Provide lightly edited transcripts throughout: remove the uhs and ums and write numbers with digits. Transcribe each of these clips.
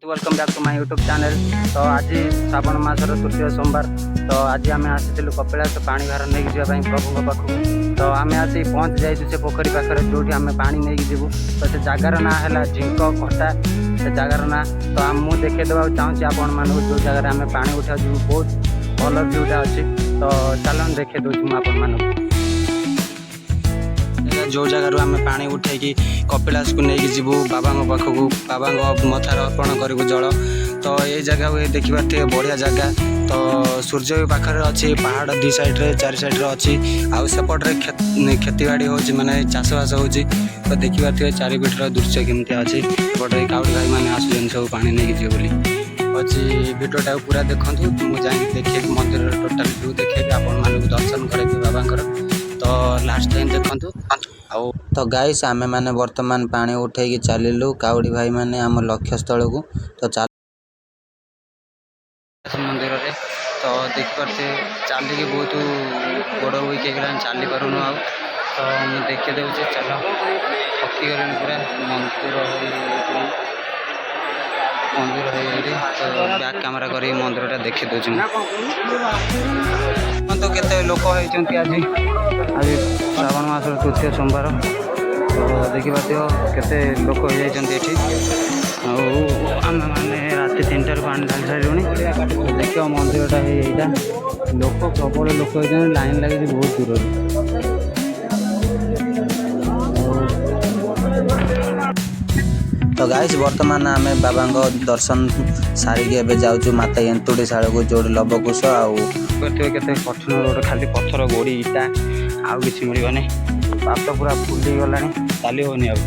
Welcome back to my YouTube channel. ତ ଆଜି ଶ୍ରାବଣ ମାସର ତୃତୀୟ ସୋମବାର। ତ ଆଜି ଆମେ ଆସିଥିଲୁ କପିଳାସ ପାଣି ଭାର ନେଇକି ଯିବା ପାଇଁ ପ୍ରଭୁଙ୍କ ପାଖକୁ। ତ ଆମେ ଆସି ପହଞ୍ଚି ଯାଇଛୁ ସେ ପୋଖରୀ ପାଖରେ, ଯେଉଁଠି ଆମେ ପାଣି ନେଇକି ଯିବୁ। ତ ସେ ଜାଗାର ନାଁ ହେଲା ଝିଙ୍କ କଟା, ସେ ଜାଗାର ନାଁ। ତ ମୁଁ ଦେଖେଇ ଦେବାକୁ ଚାହୁଁଛି ଆପଣମାନଙ୍କୁ ଯେଉଁ ଜାଗାରେ ଆମେ ପାଣି ଉଠାକୁ ଯିବୁ। ବହୁତ ଭଲ ଭିୟୁଟା ଅଛି। ତ ଚାଲନ୍ତୁ, ଦେଖେଇ ଦେଉଛି ମୁଁ ଆପଣମାନଙ୍କୁ ଯେଉଁ ଜାଗାରୁ ଆମେ ପାଣି ଉଠେଇକି କପିଳାସକୁ ନେଇକି ଯିବୁ, ବାବାଙ୍କ ପାଖକୁ, ବାବାଙ୍କ ମଥାରେ ଅର୍ପଣ କରିବୁ ଜଳ। ତ ଏଇ ଜାଗାକୁ ଏ ଦେଖିପାରୁଥିବେ, ବଢ଼ିଆ ଜାଗା। ତ ସୂର୍ଯ୍ୟ ବି ପାଖରେ ଅଛି, ପାହାଡ଼ ଦୁଇ ସାଇଡ଼୍ରେ, ଚାରି ସାଇଡ଼୍ରେ ଅଛି। ଆଉ ସେପଟରେ କ୍ଷେତିବାଡ଼ି ହେଉଛି, ମାନେ ଚାଷବାସ ହେଉଛି। ତ ଦେଖିପାରୁଥିବେ ଚାରିପଟର ଦୃଶ୍ୟ କେମିତି ଅଛି। ଏପଟରେ କାଉଡ଼ି ଭାଇମାନେ ଆସୁଛନ୍ତି ସବୁ ପାଣି ନେଇକି ଯିବେ ବୋଲି ଅଛି। ଭିଡ଼ିଓଟାକୁ ପୁରା ଦେଖନ୍ତୁ। ମୁଁ ଯାଇକି ଦେଖେଇବି, ମନ୍ଦିରର ଟୋଟାଲ୍ ଭ୍ୟୁ ଦେଖେଇବି ଆପଣମାନଙ୍କୁ, ଦର୍ଶନ କରାଇବି ବାବାଙ୍କର। ତ ଲାଷ୍ଟ ଟାଇମ୍ ଦେଖନ୍ତୁ ଆଉ ତ ଗାଇସ୍, ଆମେମାନେ ବର୍ତ୍ତମାନ ପାଣି ଉଠେଇକି ଚାଲିଲୁ କାଉଡ଼ି ଭାଇମାନେ ଆମ ଲକ୍ଷ୍ୟସ୍ଥଳକୁ। ତ ଚାଲ। ମନ୍ଦିରରେ ତ ଦେଖିପାରୁଥିବେ, ଚାଲିକି ବହୁତ ଗୋଡ଼ ୱିକ୍ ହେଇଗଲାଣି, ଚାଲି ପାରୁନୁ ଆଉ। ତ ମୁଁ ଦେଖେଇ ଦେଉଛି, ଚାଲ। ଥକି ଗଲେଣି ପୁରା। ମନ୍ଦିର ହେଇଠି, ମନ୍ଦିର ହେଇଯାଇଛି। ତ ବ୍ୟାକ୍ କ୍ୟାମେରା କରିକି ମନ୍ଦିରଟା ଦେଖେଇ ଦେଉଛି ମୁଁ। ଦେଖନ୍ତୁ କେତେ ଲୋକ ହେଇଛନ୍ତି ଆଜି। ଆଜି ଶ୍ରାବଣ ମାସର ତୃତୀୟ ସୋମବାର। ତ ଦେଖିପାରୁଥିବ କେତେ ଲୋକ ହେଇଯାଇଛନ୍ତି ଏଠି। ଆଉ ଆମେମାନେ ରାତି 3ଟାରୁ ପାଣି ଢାଳି ସାରିଲୁଣି। ଦେଖିବ ମନ୍ଦିରଟା ହେଇ ଏଇଟା। ଲୋକ ପ୍ରବଳ ଲୋକ ହେଇଛନ୍ତି, ଲାଇନ୍ ଲାଗିଛି ବହୁତ ଦୂରରୁ। ଆଉ ତ ଗାଇସ୍, ବର୍ତ୍ତମାନ ଆମେ ବାବାଙ୍କ ଦର୍ଶନ ସାରିକି ଏବେ ଯାଉଛୁ ମାତା ଏନ୍ତୁଡ଼ିଶାଳକୁ, ଯୋଉଠି ଲବକୁଶ ଆଉ ଦେଖିପାରୁଥିବେ କେତେ କଠିନ ରୋଡ଼, ଖାଲି ପଥର, ଗୋଡ଼ି, ଇଟା, ଆଉ କିଛି ମିଳିବନି। ପାଦ ପୁରା ଫୁଲି ଗଲାଣି, ଚାଲି ହେଉନି ଆଉ।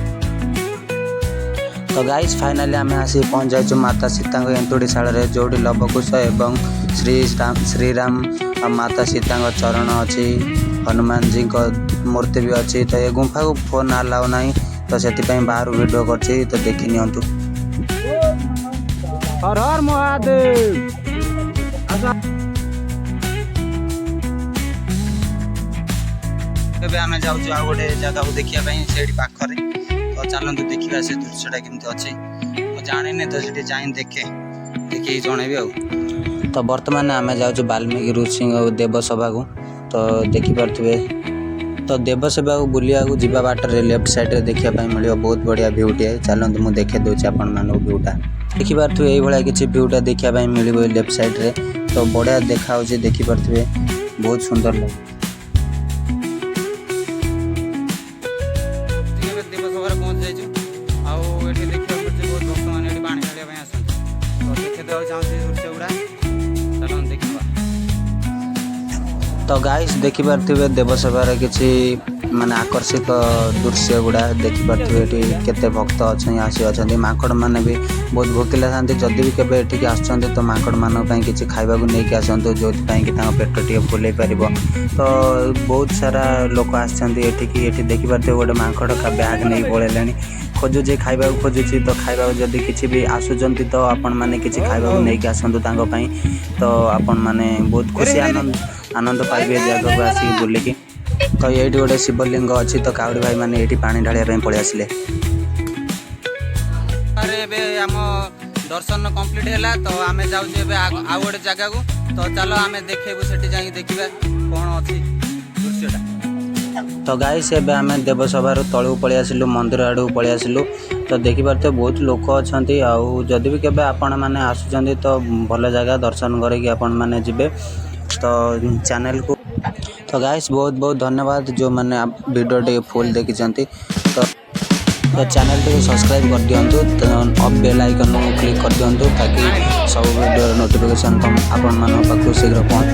ତ ଗାଇସ୍, ଫାଇନାଲି ଆମେ ଆସିକି ପହଞ୍ଚି ଯାଇଛୁ ମାତା ସୀତାଙ୍କ ଏନ୍ତୁଡ଼ିଶାଳରେ, ଯୋଉଠି ଲବକୁଶ ଏବଂ ଶ୍ରୀରାମ ଆଉ ମାତା ସୀତାଙ୍କ ଚରଣ ଅଛି, ହନୁମାନଜୀଙ୍କ ମୂର୍ତ୍ତି ବି ଅଛି। ତ ଏ ଗୁମ୍ଫାକୁ ଫୋନ୍ ଆଲାଉ ନାହିଁ, ତ ସେଥିପାଇଁ ବାହାରୁ ଭିଡ଼ିଓ କରିଛି। ତ ଦେଖି ନିଅନ୍ତୁ। ହର ହର ମହାଦେବ। ଏବେ ଆମେ ଯାଉଛୁ ଆଉ ଗୋଟେ ଜାଗାକୁ ଦେଖିବା ପାଇଁ ସେଇଠି ପାଖରେ। ତ ଚାଲନ୍ତୁ ଦେଖିବା ସେ ଦୃଶ୍ୟଟା କେମିତି ଅଛି। ମୁଁ ଜାଣିନି, ତ ସେଠି ଯାଇ ଦେଖେ, ଦେଖିକି ଜଣେଇବି ଆଉ। ତ ବର୍ତ୍ତମାନ ଆମେ ଯାଉଛୁ ବାଲ୍ମୀକି ଋଷିଙ୍କ ଦେବସଭାକୁ। ତ ଦେଖିପାରୁଥିବେ, ତ ଦେବସଭାକୁ ବୁଲିବାକୁ ଯିବା ବାଟରେ ଲେଫ୍ଟ ସାଇଡ଼ରେ ଦେଖିବା ପାଇଁ ମିଳିବ ବହୁତ ବଢ଼ିଆ ଭିୟୁଟିଏ। ଚାଲନ୍ତୁ, ମୁଁ ଦେଖେଇ ଦେଉଛି ଆପଣମାନଙ୍କୁ ଭିୟୁଟା। ଦେଖିପାରୁଥିବେ, ଏଇଭଳିଆ କିଛି ଭିୟୁଟା ଦେଖିବା ପାଇଁ ମିଳିବ ଲେଫ୍ଟ ସାଇଡ଼ରେ। ତ ବଢ଼ିଆ ଦେଖାହେଉଛି, ଦେଖିପାରୁଥିବେ, ବହୁତ ସୁନ୍ଦର ଲାଗୁଛି। ଏବେ ଦେବସଭାରେ ପହଞ୍ଚି ଯାଇଛୁ। ଆଉ ଏଠି ଦେଖିବାକୁ ମିଳୁଛି ବହୁତ ଭକ୍ତମାନେ ଏଠି ପାଣି ଢାଳିବା ପାଇଁ ଆସନ୍ତି। ତ ଦେଖେଇ ଦେବାକୁ ଚାହୁଁଛି ଦୃଶ୍ୟ ଗୁଡ଼ା, ଚାଲନ୍ତୁ ଦେଖିବା। ତ ଗାଇସ୍, ଦେଖିପାରୁଥିବେ ଦେବସଭାରେ କିଛି ମାନେ ଆକର୍ଷିତ ଦୃଶ୍ୟ ଗୁଡ଼ା। ଦେଖିପାରୁଥିବେ, ଏଠି କେତେ ଭକ୍ତ ଅଛନ୍ତି, ଆସି ଅଛନ୍ତି। ମାଙ୍କଡ଼ ମାନେ ବି ବହୁତ ଭୋକିଲା ଥାନ୍ତି। ଯଦି ବି କେବେ ଏଠିକି ଆସୁଛନ୍ତି, ତ ମାଙ୍କଡ଼ ମାନଙ୍କ ପାଇଁ କିଛି ଖାଇବାକୁ ନେଇକି ଆସନ୍ତୁ, ଯେଉଁଥିପାଇଁ କି ତାଙ୍କ ପେଟ ଟିକେ ଫୁଲେଇ ପାରିବ। ତ ବହୁତ ସାରା ଲୋକ ଆସିଛନ୍ତି ଏଠିକି। ଏଠି ଦେଖିପାରୁଥିବେ, ଗୋଟେ ମାଙ୍କଡ଼ ବ୍ୟାଗ୍ ନେଇକି ପଳେଇଲାଣି, ଖୋଜୁଛି, ଖାଇବାକୁ ଖୋଜୁଛି। ତ ଖାଇବାକୁ ଯଦି କିଛି ବି ଆସୁଛନ୍ତି, ତ ଆପଣମାନେ କିଛି ଖାଇବାକୁ ନେଇକି ଆସନ୍ତୁ ତାଙ୍କ ପାଇଁ। ତ ଆପଣମାନେ ବହୁତ ଖୁସି, ଆନନ୍ଦ ଆନନ୍ଦ ପାଇବେ ଏ ଜାଗାକୁ ଆସିକି ବୁଲିକି। ତ ଏଇଠି ଗୋଟେ ଶିବଲିଙ୍ଗ ଅଛି। ତ କାଉଡ଼ି ଭାଇମାନେ ଏଇଠି ପାଣି ଢାଳିବା ପାଇଁ ପଳେଇ ଆସିଲେ। ଆରେ, ଏବେ ଆମ ଦର୍ଶନ କମ୍ପ୍ଲିଟ୍ ହେଲା। ତ ଆମେ ଯାଉଛୁ ଏବେ ଆଉ ଗୋଟେ ଜାଗାକୁ। ତ ଚାଲ, ଆମେ ଦେଖେଇବୁ, ସେଠି ଯାଇକି ଦେଖିବା କ'ଣ ଅଛି ଦୃଶ୍ୟଟା। ତ ଗାଇସ୍, ଏବେ ଆମେ ଦେବସଭାରୁ ତଳକୁ ପଳେଇ ଆସିଲୁ, ମନ୍ଦିର ଆଡ଼କୁ ପଳେଇ ଆସିଲୁ। ତ ଦେଖିପାରୁଥିବେ, ବହୁତ ଲୋକ ଅଛନ୍ତି। ଆଉ ଯଦି ବି କେବେ ଆପଣମାନେ ଆସୁଛନ୍ତି, ତ ଭଲ ଜାଗା ଦର୍ଶନ କରିକି ଆପଣମାନେ ଯିବେ। ତ ଚ୍ୟାନେଲକୁ, ତ ଗାଇସ୍, ବହୁତ ବହୁତ ଧନ୍ୟବାଦ ଯେଉଁମାନେ ଭିଡ଼ିଓ ଟିକେ ଫୁଲ୍ ଦେଖିଛନ୍ତି। ତ ତ ଚ୍ୟାନେଲଟିକୁ ସବସ୍କ୍ରାଇବ୍ କରିଦିଅନ୍ତୁ, ତ ବେଲ୍ ଆଇକନ୍କୁ କ୍ଲିକ୍ କରିଦିଅନ୍ତୁ, ତାକି ସବୁ ଭିଡ଼ିଓର ନୋଟିଫିକେସନ୍ ଆପଣମାନଙ୍କ ପାଖକୁ ଶୀଘ୍ର ପହଞ୍ଚ